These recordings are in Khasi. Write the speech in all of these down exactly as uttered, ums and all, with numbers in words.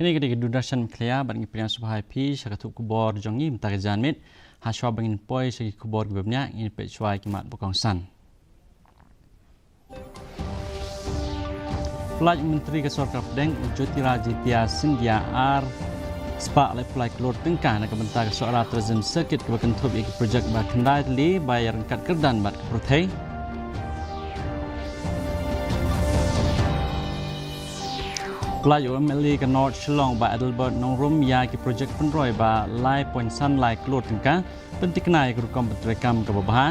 Kane ka dei ka Doordarshan Meghalaya, bad ngi pdiang sngewbha ïa phi sha ka thup khubor jong ngi mynta ka janmiet. Ha shuwa ba ngin poi sha ki khubor kiba bniah, ngin peit shuwa ïa ki mat ba kongsan. Pynlait u Myntri ka Sorkar Pdeng u Jyotiraditya Scindia ar spah laiphew lai klur tyngka na ka bynta ka Sohra Tourism Circuit kaba kynthup ïa ki projek ba khyndai tylli ba ïaryngkat kyrdan bad ka pyrthei. Pynlait u M L A ka North Shillong Bah Adelbert Nongrum ïa ki projek pynroi ba lai point san lai klur tyngka, pynthikna ïa ka rukom pyntreikam kaba bha.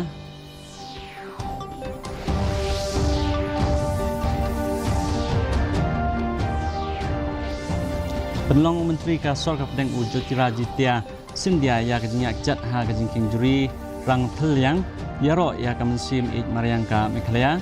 Pynlong u Myntri ka Sorkar Pdeng u Jyotiraditya Scindia ïa ka jingïaid kjat ha ka jingkieng juri Rangthylliang, ïaroh ïa ka mynsiem ïeit mariang ka Meghalaya.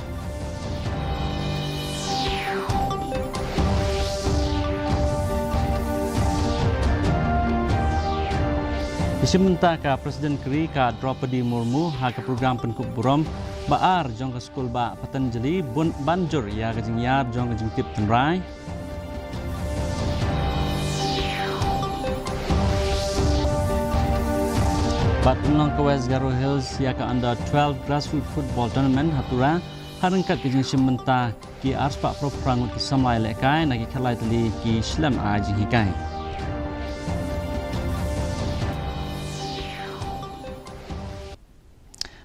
Ïashim bynta ka President ka ri ka Droupadi Murmu ha ka program pynkup burom ba ar jong ka skul bah Patanjali, bun ban jur ïa ka jingïar jong ka jingtip tynrai. Bad pynlong ka West Garo Hills ïa ka Under twelve Grassroots Football Tournament ha Tura, ha ryngkat ka jingshim bynta ki ar spah phraphew ngut ki samla ïalehkai na ki khatlai tylli ki shlem ai jinghikai.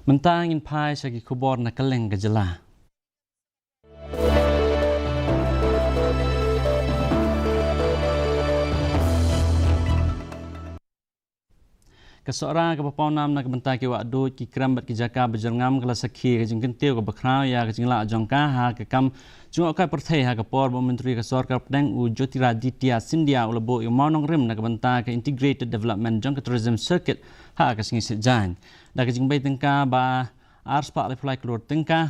Mynta ngin phai sha ki khubor na kylleng ka jylla. Ka Sohra kaba pawnam na ka bynta ki wahduid, ki krem bad ki jaka ba jyrngam ka la sakhi ka jingkyntiew kaba khraw ïa ka jinglah jong ka ha ka kam jngohkai pyrthei ha ka por ba u Myntri ka Sorkar Pdeng u Jyotiraditya Scindia u la buh ïa u mawnongrim na ka bynta ka Integrated Development jong ka Tourism Circuit ha ka sngi Saitjaiñ. Da ka jingbei tyngka ba ar spah laiphew lai klur tyngka,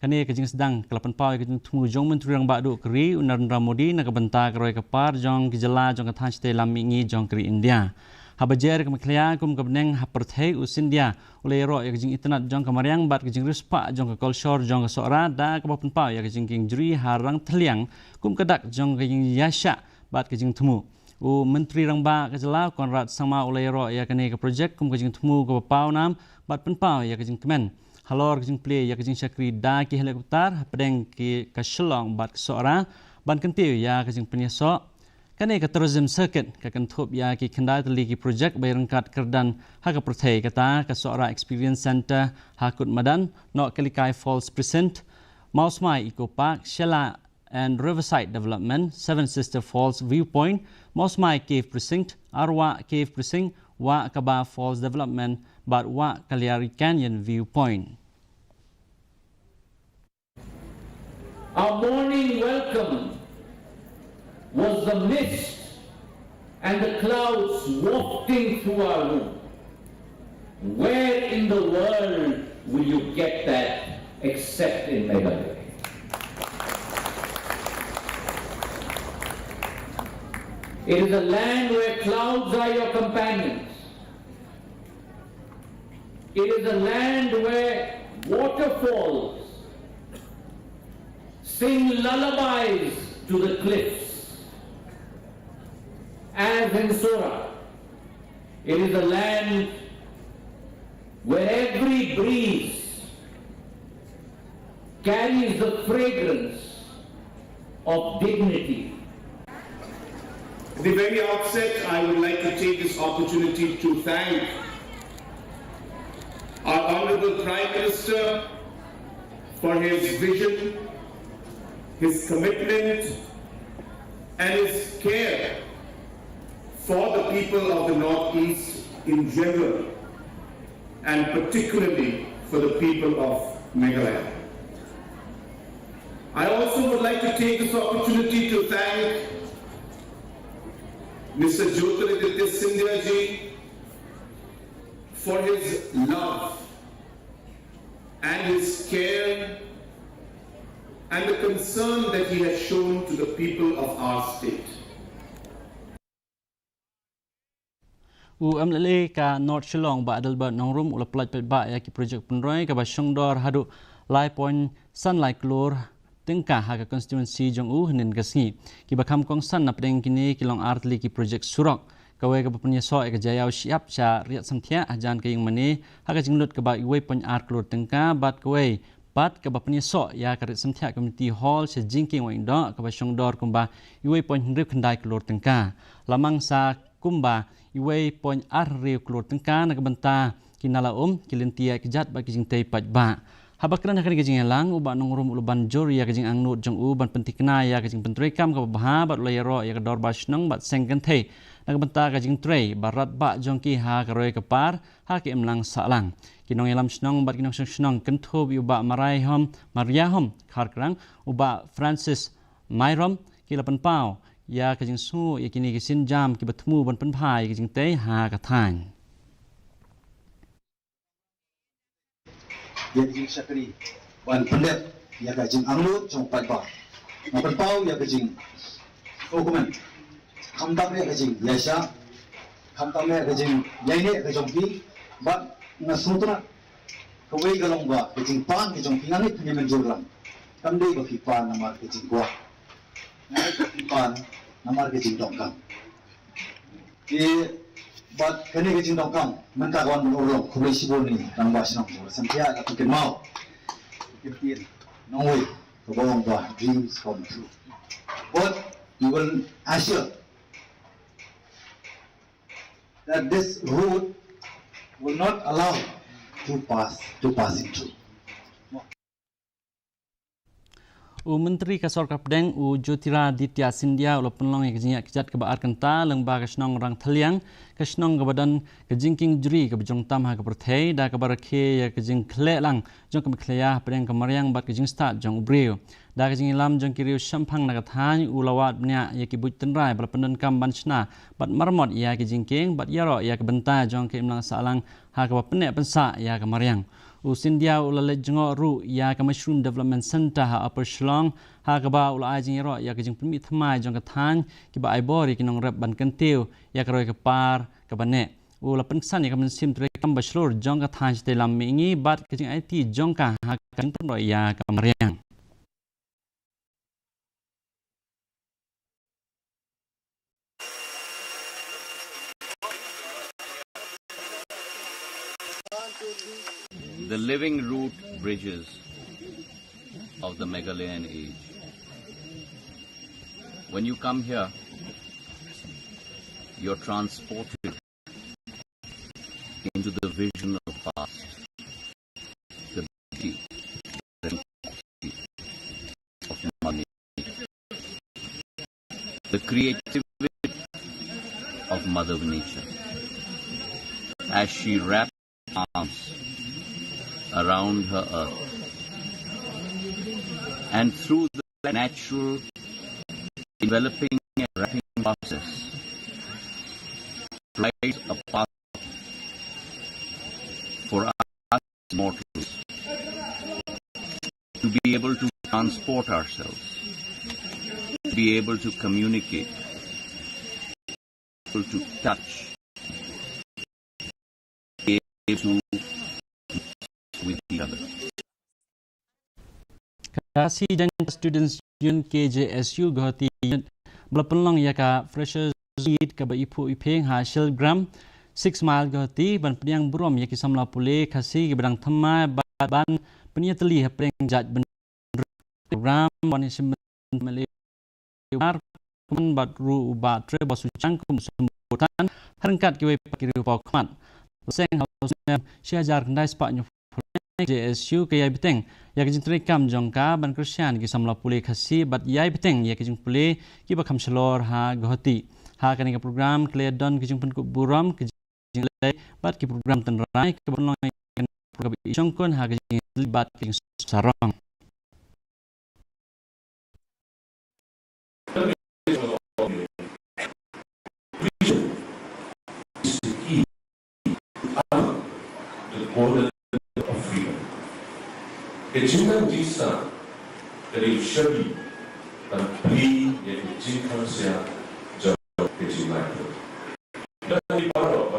kane ka jingsdang ka la pynpaw ïa ka jingthmu jong u Myntri Rangbah Duh ka ri u Narendra Modi na ka bynta ka roi ka par jong ki jylla jong ka thaiñ shatei lam mihngi jong ka ri India. Haba jer ka Meghalaya kum ka bneng ha pyrthei, u Scindia u la ïaroh ïa ka jingitynnad jong ka mariang bad ka jingriewspah jong ka kolshor jong ka Sohra da kaba pynpaw ïa ka jingkieng juri ha Rangthylliang kum ka dak jong ka jingïaishah bad ka jingthmu. U Myntri Rangbah ka jylla Conrad Sangma u la ïaroh ïa kane ka projek kum ka jingthmu kaba pawnam bad pynpaw ïa ka jingkmen halor ka jingplie ïa ka jingshakri da ki helicopter hapdeng ki ka Shillong bad ka Sohra ban kyntiew ïa ka jingpynïasoh. Kane ka Tourism Circuit ka kynthup ïa ki khyndai tylli ki projek ba ïaryngkat kyrdan ha ka pyrthei, kata ka Sohra Experience Centre ha Kutmadan, Nohkalikai Falls Precinct, Mawsmai Eco Park, Shella and Riverside Development, Seven Sister Falls Viewpoint, Mawsmai Cave Precinct, Arwah Cave Precinct, Wah Kaba Falls Development bad Wah Kaliari Canyon Viewpoint. Our morning welcome was the mist and the clouds wafting through our room. Where in the world will you get that except in Meghalaya? It is a land where clouds are your companions. It is a land where waterfalls sing lullabies to the cliffs. As in Sohra, it is a land where every breeze carries the fragrance of dignity. At the very outset, I would like to take this opportunity to thank our Honorable Prime Minister for his vision, his commitment, and his care for the people of the Northeast in general, and particularly for the people of Meghalaya. I also would like to take this opportunity to thank Mister Jyotiraditya Scindia ji for his love and his care and the concern that he has shown to the people of our state. U M L A ka North Shillong Bah Adelbert Nongrum u la pyllait paidbah ïa ki projek pynroi kaba shongdor haduh lai point san lai klur tyngka ha ka constituency jong u hynnin ka sngi. Kiba kham kongsan na pdeng kine ki long ar tylli ki project surok. Kawei kaba pynïasoh ïa ka jaiaw shyiap sha Riat Samthiah hajan ka ïingmane ha ka jinglut kaba uwei point ar klur tyngka, bad kawei pat kaba pynïasoh ïa ka Riat Samthiah Community Hall sha Jingkieng Wahingdoh kaba shongdor kumba uwei point hynriew khyndai klur tyngka. La mang sa kumba uwei point ar hynriew klur tyngka na ka bynta ki nala um, ki lynti ïaid kjat bad ki jingtei paidbah. Haba kren ha kane ka jingïalang, u Bah Nongrum u la ban jur ïa ka jingangnud jong u ban pynthikna ïa ka jingpyntreikam kaba bha bad u la ïaroh ïa ka dorbar shnong bad seng kynthei na ka bynta ka jingtrei ba radbah jong ki ha ka roi ka par ha ka imlang sahlang. Ki nongïalam shnong bad ki nongshong shnong kynthup ïa u Bah Mariahom, Mariahom Kharkrang, u Bah Francis Mairom, ki la pynpaw ïa ka jingsngew ïa kine ki sienjam kiba thmu ban pynbha ïa ka jingtei ha ka thaiñ. Ïa ka jingshakri ban pyndep ïa ka jingangnud jong paidbah. Nga pynpaw ïa ka jingkhublei, khamtam ïa ka jingïaishah, khamtam ïa ka jingïaineh ka jong ki, bad nga sngewtynnat kawei ka long ba ka jingpan ka jong ki, nga ngeit phin ïa mynjur lang. Kam dei ba phi pan namar ka jingkwah, nga ngeit ba phi pan namar ka jingdonkam. Te bad kane ka jingdonkam mynta ka wan ban urlong, khublei shibun ïa i Rangbah Shnong jong ka Samthiah, ka pynkynmaw, ka pynkynmaw nongwei kaba ong ba dreams come true. But we will assure that this road will not allow to pass, to passing through. U Myntri ka Sorkar Pdeng, u Jyotiraditya Scindia, u la pynlong ïa ka jingïaid kjat kaba ar kynta lyngba ka shnong Rangthylliang, ka shnong kaba don ka jingkieng jri kaba jrong tam ha ka pyrthei, da kaba rakhe ïa ka jingkhleh lang jong ka mekhlaiñ hapdeng ka mariang bad ka jingstad jong u briew. Da ka jingïalam jong ki riew shemphang na ka thaiñ, u la wad bniah ïa ki buit tynrai ba la pyndonkam ban shna bad maramot ïa ki jingkieng bad ïaroh ïa ka bynta jong ka imlang sahlang ha kaba pynneh pynsah ïa ka mariang. U Scindia u la leit jngoh ruh ïa ka Mushroom Development Centre ha Upper Shillong, ha kaba u la ai jingïaroh ïa ka jingpynmih thymmai jong ka thaiñ, kiba ai bor ïa ki nongrep ban kyntiew ïa ka roi ka par kaba neh. U la pynksan ïa ka mynsiem treikam ba shlur jong ka thaiñ shatei lam mihngi bad ka jingaiti jong ka ha ka jingpynroi ïa ka mariang. The living root bridges of the Meghalayan age. When you come here, you're transported into the vision of the past, the beauty, the of Mother Nature, the creativity of Mother Nature, as she wraps arms around her earth, and through the natural enveloping and wrapping process, provides a path for us mortals to be able to transport ourselves, to be able to communicate, able to touch, be able to with each other. Khasi Jaintia Students Union, K J S U, Guwahati Unit, ba la pynlong ïa ka Freshers Meet kaba iphuh iphieng ha Shellgram, Six Mile, Guwahati, ban pdiang burom ïa ki samla pule Khasi kiba dang thymmai bad ban pynïatylli hapdeng jaitbynriew. Program wan ïashim bynta M L A Kumar, kumne bad ruh u Bah Tre Basuchang kum u sambutan, ha ryngkat kiwei pat ki riewpawkhmat. La seng ha u snem shi hajar khyndai spah hynñiewphew lai, J S U ka ïai bteng ïa ka jingtreikam jong ka ban kyrshan ki samla pule Khasi bad ïai bteng ïa ki jingpule kiba kham shalor ha Guwahati. Ha kane ka program ki la ïadon ki jingpynkup burom, ki jinglei bad ki program tynrai kaba pynlong ïa ka program kaba i shongkun ha ka jingïatylli bad ka jingsarong. Ka jingdang jingstad ka dei u shabi ban plie ïa ka jingkhang siat jong ka jinglai. Lada ngi baroh ba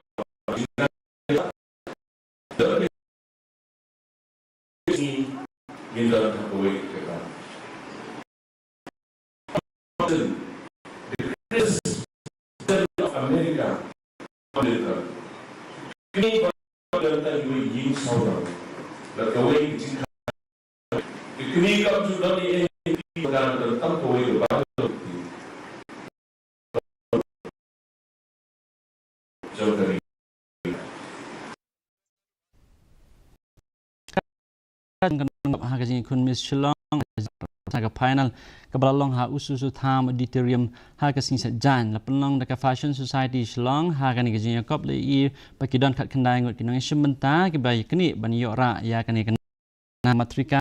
ngin don ha kawei ka kam, Sawdong. Bad kawei ka jingkha. Ki kmie kam ju don ei ei ki ba kan don tang kawei ka ba ka don. Jong ka ri. Kan kan ha ka jingïakhun Miss Shillong ha ka final kaba la long ha Usu Sutham Auditorium ha ka sngi Saitjaiñ. La pynlong da ka Fashion Society Shillong ha kane ka jingïakop lei ba ki don khatkhyndai ngut ki nongïashim bynta kiba ïaknieh ban ïoh rah ïa kane ka na matrika.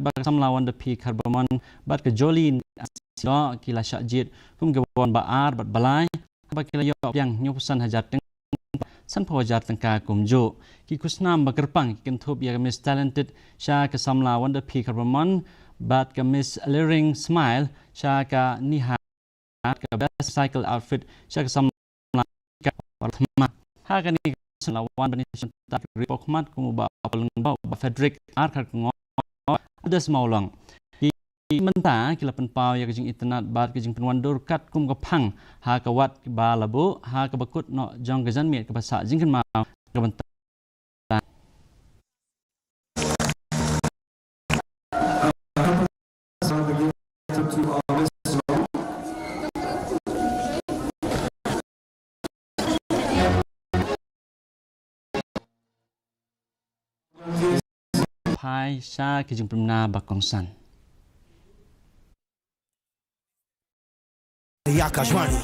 Bad ka samla Wonder P Kharbamon bad ka Jolene Asilo ki la shah jied kum ki ba wan ba ar bad ba lai, ba ki la ïoh pdiang hynñiewphew san hajar tyngka, sanphew hajar tyngka kumjuh. Ki khusnam ba kyrpang ki kynthup ïa ka Miss Talented sha ka samla Wonder P Kharbamon bad ka Miss Alluring Smile sha ka Niha ka Best Cycle Outfit sha ka samla ka Warthma. Ha kane ka samla wan ban ïashim bynta ki riewkhmat kum u Bah Apollo Lyngdoh, u Bah Frederick R Kharkongor, Adas Mawlong. Ki mynta ki la pynpaw ïa ka jingitynnad bad ka jingpynwandur katkum ka phang ha ka wat ba la buh ha kaba kut noh jong ka janmiet kaba sah jingkynmaw ka bynta phai sha ki jingpynbna ba kongsan. ये आकाशवाणी।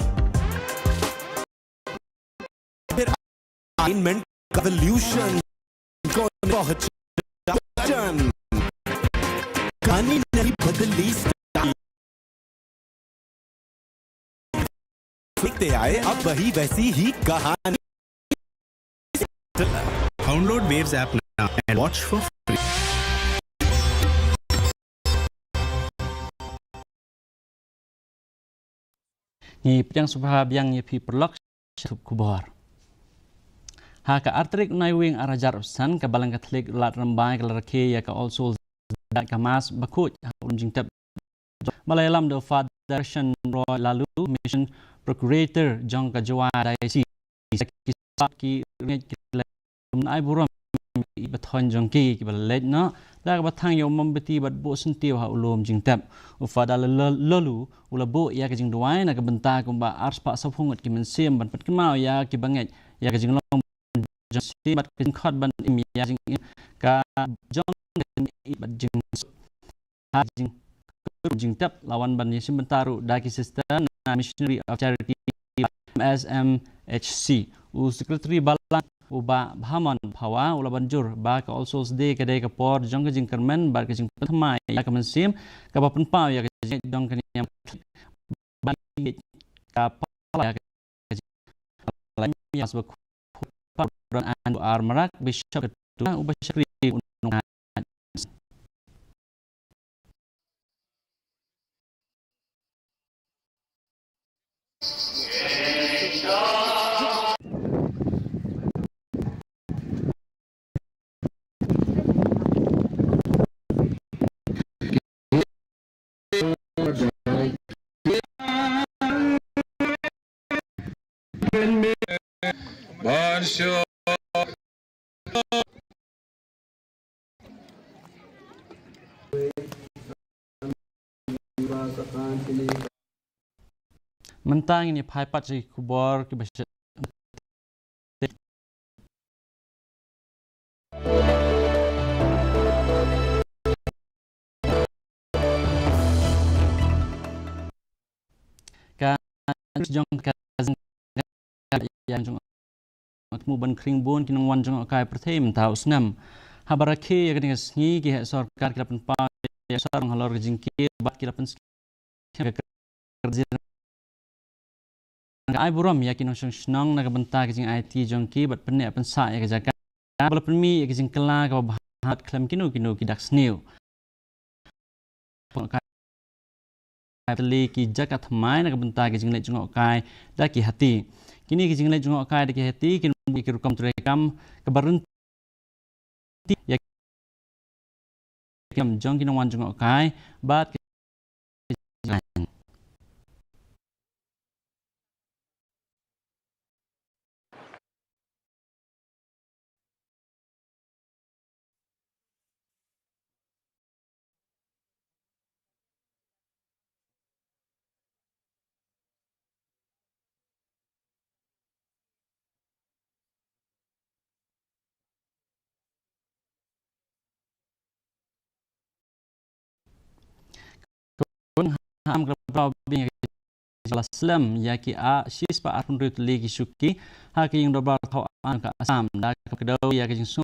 फिर alignment का revolution को पहुंचा जन। कहानी नहीं बदली style। सीखते आए अब वही वैसी ही कहानी। Download Waves app now and watch for free. Ngi pdiang sngewbha biang ïa phi paralok sha thup khubor. Ha ka ar tarik u Naiwieng ar hajar arphew san ka Balang Katholik Lad Rymbai ka la rakhe ïa ka All Souls Day ka Mass bakhuid ha u lum jingtep. Ba la ïalam da u Father Darshan Roy Laloo, Mission Procurator jong ka Jowai Diocese. Ki sap ki rngeit ki la ai burom ïa ki bathoiñ jong ki kiba la leit noh da kaba thang ïa u mombati bad buh syntiew ha u lum jingtep. U Father Laloo u la buh ïa ka jingduwai na ka bynta kumba arspah sawphew ngut ki mynsiem ban pynkynmaw ïa ki bangeit ïa ka jinglong jong siem bad ka jingkhot ban im ïa jingim ka jong ka jingim bad jingsuk. Ha jing jingtep la wan ban ïashim bynta ruh da ki sister na Missionary of Charity, M S M H C. U Secretary Balang u Bah Bhamon Phawa u la ban jur ba ka All Souls Day ka dei ka por jong ka jingkyrmen bad ka jingpynthymmai ïa ka mynsiem kaba pynpaw ïa ka jingïeit jong ka niam bad ka pala ïa ka jingpynthymmai ïa ka mynsiem. Bishop Ketua uba shakri u nong Mynta ngin ïa phai pat sha ki khubor kiba sha ka jong ka jong ka ban khring bun ki nongwan jngohkai pyrthei mynta u snem. Haba rakhe ïa kane ka sngi ki heh sorkar ki la pynpaw ïa ka sorkar halor ka jingkiew bad ki la pynskhem ka kyrziang ka ai burom ïa ki nongshong shnong na ka bynta ka jingaiti jong ki bad pynneh pynsah ïa ka jaka. Ba la pynmih ïa ka jingkylla kaba bha khlem kino kino ki dak sniew. Ki jaka thymmai na ka bynta ki jingleit jngohkai da ki hati. Kine ki jingleit jngohkai da ki hati kin buh ïa ki rukom treikam kaba ryntih ïa ki kam jong ki nongwan jngohkai bad ki jinglain. Assam ka la pynpaw biang ïa ka jingla slem ïa ki ar, shispah arphew hynriew tylli ki shuki ha ka ïing dorbar thaw aiñ ka Assam da kaba kdew ïa ka jingsngew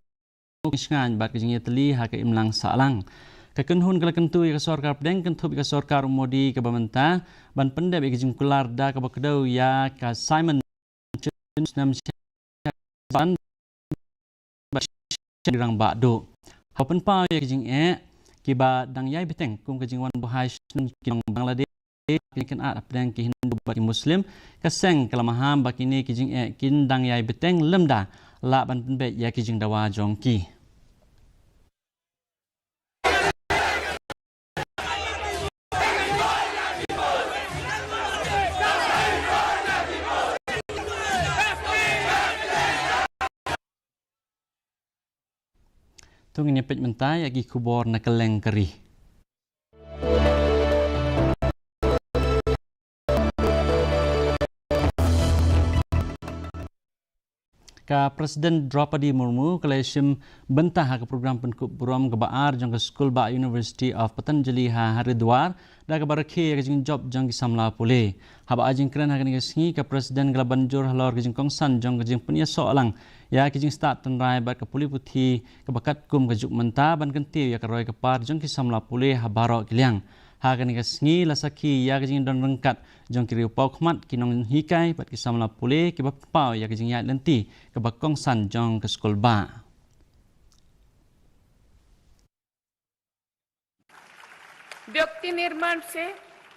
shngaiñ bad ka jingïatylli ha ka imlang sahlang. Ka kynhun ka la kyntu ïa ka sorkar pdeng kynthup ïa ka sorkar u Modi kaba mynta ban pyndep ïa ka jingkular da kaba kdew ïa ka Simon Commission snem ban ba shang rangbah duh. Haba pynpaw ïa ka jingeh kiba dang ïai bteng kum ka jingwan buhai shnong ki nong Bangladesh, ki kynad hapdeng ki Hindu bad ki Muslim, ka seng ka la maham ba kine ki jingeh kin dang ïai bteng lymda lah ban pynbeit ïa ki jingdawa jong ki. To ngin ïa peit mynta ïa ki khubor na kylleng ka ri. Ka President Draupadi Murmu ka la shim bynta ha ka program pynkup burom kaba ar jong ka Skulbah University of Patanjali ha Haridwar, da kaba rakhe ïa ka jingjop jong ki samla pule. Haba ai jingkren ha kane ka sngi, ka President ka la ban jur halor ka jingkongsan jong ka jingpynïasoh lang ïa ka jingstad tynrai bad ka pule puthi kaba katkum ka juk mynta ban kyntiew ïa ka roi ka par jong ki samla pule ha baroh ki liang. Ha kane ka sngi la sakhi ïa ka jingdon ryngkat jong ki riewpawkhmat, ki nonghikai bad ki samla pule kiba pynpaw ïa ka jingïaid lynti kaba kongsan jong ka skulbah. व्यक्ति निर्माण से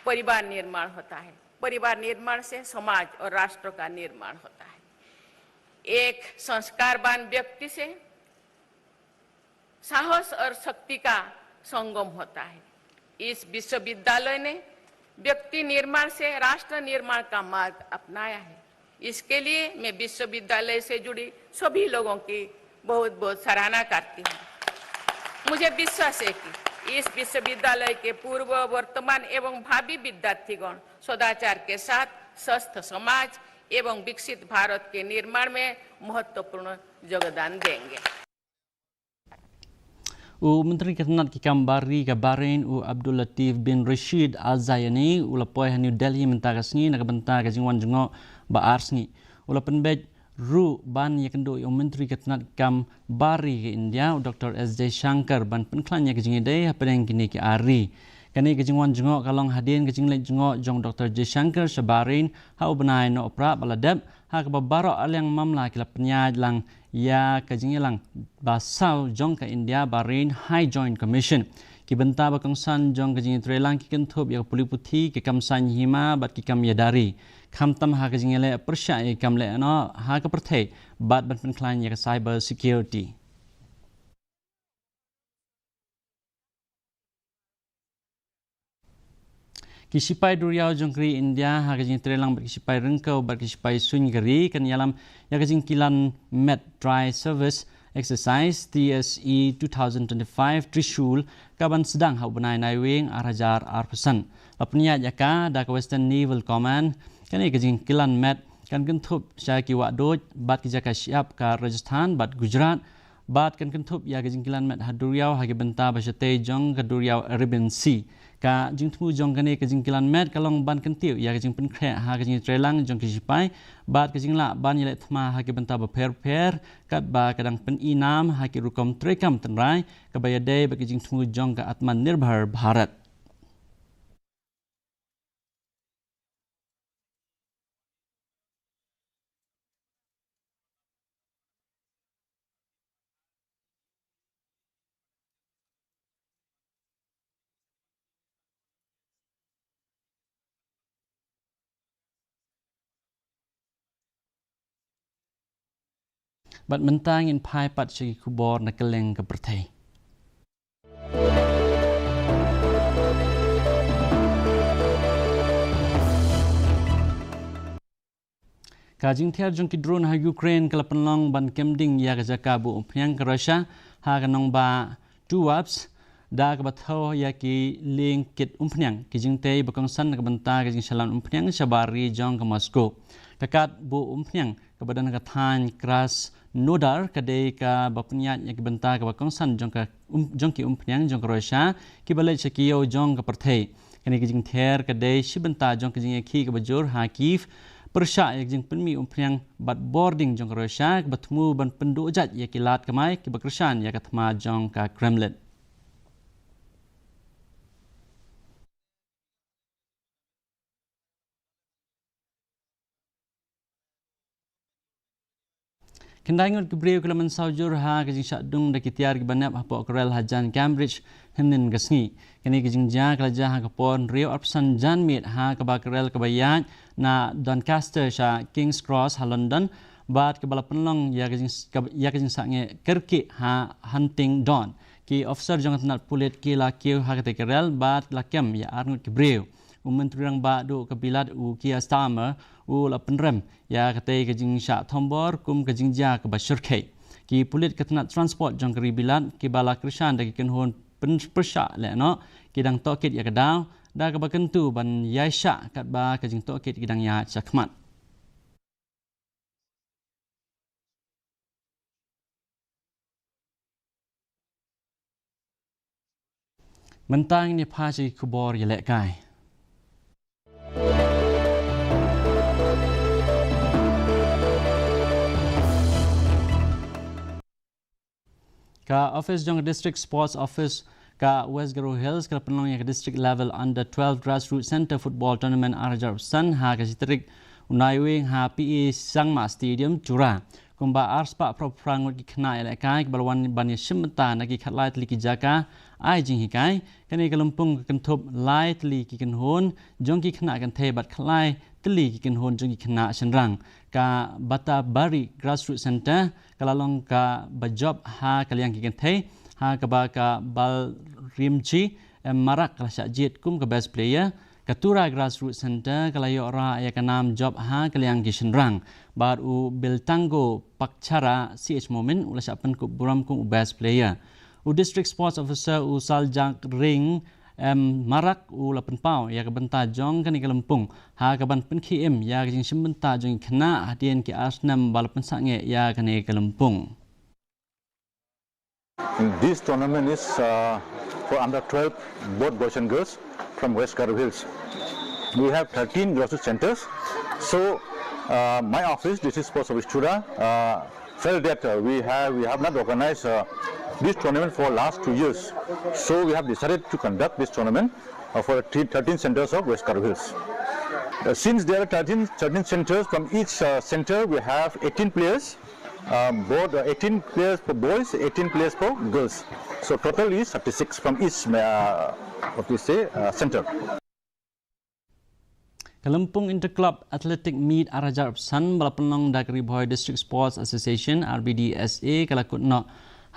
परिवार निर्माण होता है, परिवार निर्माण से समाज और राष्ट्र का निर्माण होता है। एक संस्कारवान व्यक्ति से साहस और शक्ति का संगम होता है। इस विश्वविद्यालय ने व्यक्ति निर्माण से राष्ट्र निर्माण का मार्ग अपनाया है। इसके लिए मैं विश्वविद्यालय से जुड़ी सभी लोगों की बहुत बहुत सराहना करती हूँ। मुझे विश्वास है कि इस विश्वविद्यालय के पूर्व, वर्तमान एवं भावी विद्यार्थीगण सदाचार के साथ स्वस्थ समाज एवं विकसित भारत के निर्माण में महत्वपूर्ण योगदान देंगे। U Myntri ka tnat ki kam bar ri ka Bahrain, u Abdul Latif bin Rashid Al Zayani, u la poi ha New Delhi mynta ka sngi na ka bynta ka jingwan jngoh ba ar sngi. U la pynbeit ruh ban ïakynduh ïa u Myntri ka tnat ki kam bar ri ka India, u Doktor S Jaishankar, ban pynkhlaiñ ïa ka jingïadei hapdeng kine ki ar ri. Kane ka jingwan jngoh ka long hadien ka jingleit jngoh jong u Doktor Jaishankar sha Bahrain ha u bnai Nohprah ba la dep, ha kaba baroh ar liang mamla ki la pynïaid lang ïa ka jingïalang ba saw jong ka India Bahrain High Joint Commission. Ki bynta ba kongsan jong ka jingïatreilang ki kynthup ïa ka pule puthi, ki kam saiñ hima bad ki kam ïada ri, khamtam ha ka jingïaleh pyrshah ïa ki kam lehnoh ha ka pyrthei bad ban pynkhlaiñ ïa ka cyber security. Ki shipai duriaw jong ka ri India ha ka jingtreilang bad ki shipai ryngkew bad ki shipai suiñ ka ri kan ïalam ïa ka jingkilan met Tri Service Exercise T S E two thousand twenty-five Trishul, ka ban sdang ha u bnai Naiwieng ar hajar arphew san. La pynïaid ïa ka da ka Western Naval Command. Kane ka jingkilan met kan kynthup sha ki wahduid bad ki jaka shyiap ka Rajasthan bad Gujarat, bad kan kynthup ïa ka jingkilan met ha duriaw ha ki bynta ba shatei jong ka duriaw Arabian Sea. Ka jingthmu jong kane ka jingkilan met ka long ban kyntiew ïa ka jingpynkhreh ha ka jingtreilang jong ki shipai bad ka jinglah ban ïaleh thma ha ki bynta bapher bapher, katba ka dang pyni nam ha ki rukom treikam tynrai kaba ïadei bad ka jingthmu jong ka Atmanirbhar Bharat. Bad mynta ngin phai pat sha ki khubor na kylleng ka pyrthei. Ka jingthiar jong ki drone ha Ukraine ka la pynlong ban kem ding ïa ka jaka buh umphniang ka Russia ha ka nongbah Tuapse, da kaba thew ïa ki lieng kit umphniang, ki jingtei ba kongsan na ka bynta ka jingshalan umphniang shabar ri jong ka Moscow. Ka kad buh umphniang kaba don ha ka thaiñ Krasnodar ka dei kaba pynïaid ïa ki bynta kaba kongsan jong ka um, jong ki umphniang jong ka Russia kiba leit sha ki ïew jong ka pyrthei. Kane ka jingther ka dei shi bynta jong ka jingïakhih kaba jur ha Kyiv pyrshah ïa ka jingpynmih umphniang bad bording jong ka Russia, kaba thmu ban pynduh jait ïa ki lad kamai kiba kyrshan ïa ka thma jong ka Kremlin. Khyndai ngut ki briew ki la mynsaw jur ha ka jingshah dung da ki tiar kiba nep hapoh ka rel hajan Cambridge hynnin ka sngi. Kane ka jingjia ka la jia ha ka por hynriew arphew san janmiet, ha kaba ka rel kaba ïaid na Doncaster sha King's Cross ha London, bad kaba la pynlong ïa ka jing, ïa ka jingsangeh kyrkieh ha Huntingdon. Ki officer jong ka tnat pulit ki la kiew ha katei ka rel bad la kem ïa arngut ki briew. U Myntri Rangbah Duh ka Bilat, u Keir Starmer, u la pynrem ïa katei ka jingshah thombor kum ka jingjia kaba shyrkhei. Ki pulit ka tnat transport jong ka ri Bilat kiba la kyrshan da ki kynhun pyn, pyrshah lehnoh, ki dang tohkit ïa ka daw da kaba kyntu ban ïaishah katba ka jingtohkit ki dang ïaid shakhmat. Mynta ngin ïa phai sha ki khubor ïalehkai. Ka office jong ka District Sports Office ka West Garo Hills ka la pynlong ïa ka District Level Under twelve Grassroots Centre Football Tournament ar hajar arphew san ha ka shi tarik u Naiwieng ha P A Sangma Stadium, Tura. Kumba arspah phra phew phra ngut ki khynnah ïalehkai kiba la wan ban ïashim bynta na ki khatlai tylli ki jaka ai jinghikai. Kane ka lympung ka kynthup lai tylli ki kynhun jong ki khynnah kynthei bad khatlai tylli ki kynhun jong ki khynnah shynrang. Ka Batabari Grassroots Centre ka la long kaba jop ha ka liang ki kynthei, ha kaba ka Balrimchi M Marak ka la shah jied kum ka best player. Ka Tura Grassroots Centre ka la ïoh rah ïa ka nam jop ha ka liang ki shynrang, bad u Biltango Pakchara C H Momin u la shah pynkup burom kum u best player. U District Sports Officer u Saljak Ring M Marak u la pynpaw ïa ka bynta jong kane ka lympung ha kaban pynkhie im ïa ka jingshim bynta jong ki khynnah hadien ki ar snem ba la pynsangeh ïa kane ka lympung. This tournament is uh, for under twelve, both boys and girls from West Garo Hills. We have thirteen grassroots centers. So uh, my office, this is Sports Office Tura, uh, felt that uh, we have we have not organized uh, this tournament for last two years. So we have decided to conduct this tournament uh, for the thirteen centers of West Garo Hills. Uh, since there are thirteen, thirteen centers, from each uh, center we have eighteen players, um, both uh, eighteen players for boys, eighteen players for girls. So total is thirty-six from each, uh, what we say, uh, center. Ka lympung Interclub Athletic Meet ar hajar arphew san ba la pynlong da ka Ri Bhoi District Sports Association, R B D S A, ka la kut noh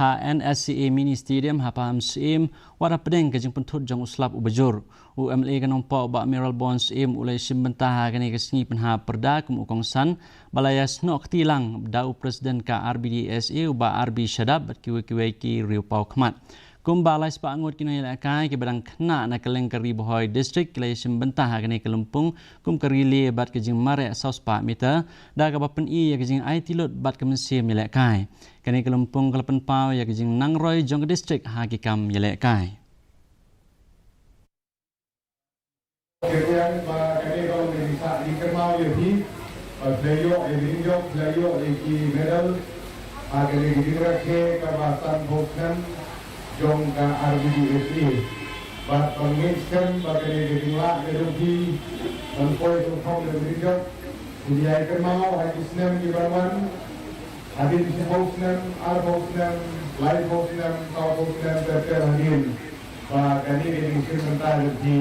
ha N S C A Mini Stadium ha Pahamsyiem, wat hapdeng ka jingpynthut jong u slap uba jur. U M L A ka Nongpoh Bah Mayralborn Syiem u la ïashim bynta ha kane ka sngi pynhap pyrda kum u kongsan, ba la ïasnoh kti lang da u President ka R B D S A u Bah R B Shadap bad kiwei kiwei ki riewpawkhmat. Kumba lai spah ngut ki nongïalehkai kiba dang khynnah na kylleng ka Ri Bhoi District ki la ïashim bynta ha kane ka lympung kum ka relay bad ka jingmareh saw spah meter, da kaba pyni ïa ka jingaiti lut bad ka mynsiem ïalehkai. Kane ka lympung ka la pynpaw ïa ka jingnangroi jong ka district ha ki kam ïalehkai. Kyrteng ba kane ka long ka jingsah jingkynmaw ïa phi ba phi la ïoh ïa ki jingjop, phi la ïoh ïa ki medal ha kane ka jingrakhe kaba sanphew snem jong ka R B D S A. Bad ba ngeit skhem ba kane ka jinglah ka jong phi ban poi sngewkhong da ka jingjop, phin ïai kynmaw ha ki snem ki ban wan, hadien shiphew snem, arphew snem, laiphew snem, sawphew snem ter ter hadien. Ba kane ka jingshim bynta jong phi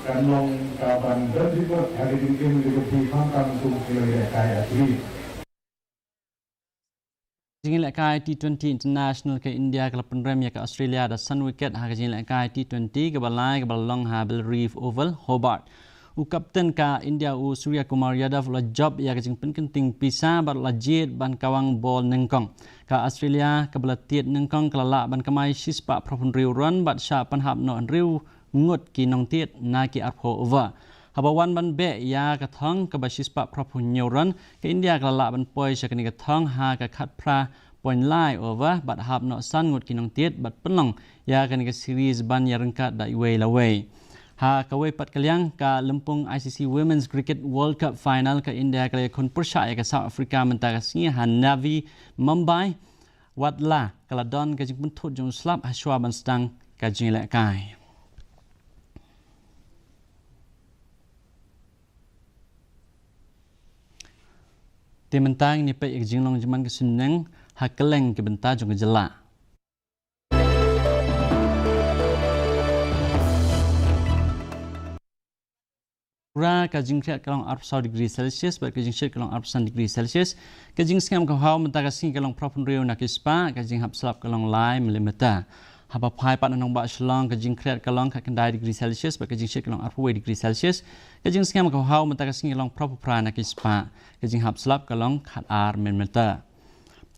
kan long kaban don jingmut ha ka jingim ka jong phi khamtam kum ki nongïalehkai athlete. Jingïalehkai T twenty International ka India ka la pynrem ïa ka Australia da san wicket ha ka jingïalehkai T twenty kaba lai kaba la long ha Bellerive Oval, Hobart. U kapten ka India u Suryakumar Yadav u la jop ïa ka jingpynkynting pisa bad u la jied ban kawang bol nyngkong. Ka Australia kaba la tied nyngkong ka la lah ban kamai shispah phra phew hynriew run bad shah pynhap noh hynriew ngut ki nongtied na ki arphew over. Haba wan ban beh ïa ka thong kaba shispah phra phew hynñiew run, ka India ka la lah ban poi sha kane ka thong ha ka khatphra point lai over bad hap noh san ngut ki nongtied bad pynlong ïa kane ka series ban ïaryngkat da iwei la wei. Ha kawei pat ka liang, ka lympung I C C Women's Cricket World Cup Final, ka India ka la ïakhun pyrshah ïa ka South Africa mynta ka sngi ha Navi Mumbai. Wat la ka la don ka jingpynthut jong u slap ha shuwa ban sdang ka jingïalehkai. Te mynta ngin ïa peit ïa ka jinglong jingman ka suiñbneng ha kylleng ki bynta jong ka jylla. Ura, ka jingkhriat ka long arphew saw degree Celsius bad ka jingshit ka long arphew san degree Celsius. Ka jingsngem ka haw mynta ka sngi ka long phra phew hynriew na ki spah, ka jinghap slap ka long lai millimeter. Haba phai pat na nongbah Shillong, ka jingkhriat ka long khatkhyndai degree Celsius bad ka jingshit ka long arphew wei degree Celsius. Ka jingsngem ka haw mynta ka sngi ka long phra phew phra na ki spah, ka jinghap slap ka long khatar millimeter.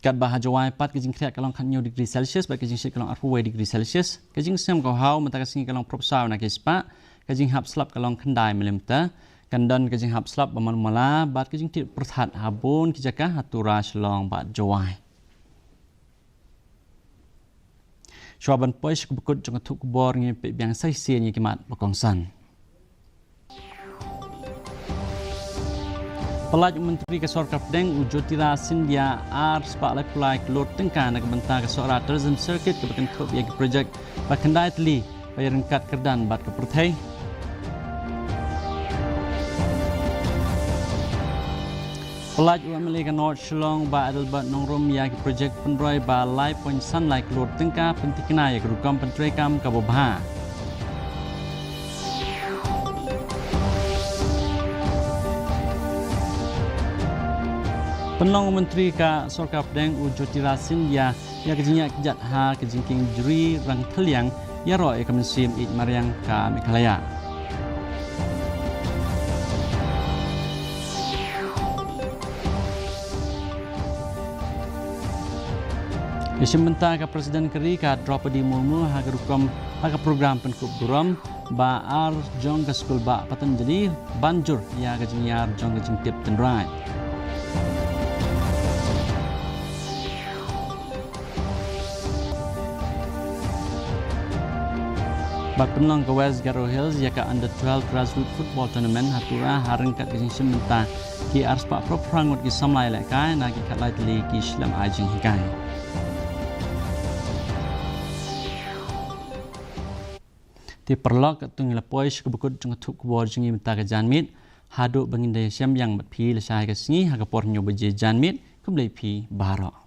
Katba ha Jowai pat, ka jingkhriat ka long khathynñiew degree Celsius bad ka jingshit ka long arphew wei degree Celsius. Ka jingsngem ka haw mynta ka sngi ka long phra phew saw na ki spah, ka jinghap slap ka long khyndai millimeter. Kan don ka jinghap slap ba malu mala bad ka jingtied pyrthat ha bun ki jaka ha Tura, Shillong bad Jowai. Shuwa ban poi sha kaba kut jong ka thup khubor, ngin peit biang sa shisien ïa ki mat ba kongsan. Pynlait u Myntri ka Sorkar Pdeng u Jyotiraj Scindia ar spah laiphew lai klur tyngka na ka bynta ka Sohra Tourism Circuit kaba kynthup ïa ki projek ba khyndai tylli ba ïaryngkat kyrdan bad ka pyrthei. Pynlait u M L A ka North Shillong Bah Adelbert Nongrum ïa ki projek pynroi ba lai point san lai klur tyngka, pynthikna ïa ka rukom pyntreikam kaba bha. Pynlong u Myntri ka Sorkar Pdeng u Jyotiraj Scindia ïa ka jingïaid kjat ha ka jingkieng jri rangthylliang ïaroh ïa ka mynsiem ïeid mariang ka Meghalaya. Ïashim bynta ka President ka ri ka Droupadi Murmu ha ka rukom, ha ka program pynkup burom ba ar jong ka skul bah Patanjali ban jur ïa ka jingïar jong ka jingtip tynrai. Bad pynlong ka West Garo Hills ïa ka Under twelve Grassroots Football Tournament ha Tura ha ryngkat ka jingshim bynta ki ar spah phra phew phra ngut ki samla ïalehkai na ki khatlai tylli ki shlem ai jinghikai. Te paralok, katto ngi la poi sha kaba kut jong ka thup khubor jong ngi mynta ka janmiet. Haduh ba ngin da ïashem biang bad phi lashai ka sngi ha ka por hynñiew baje janmiet, khublei phi baroh.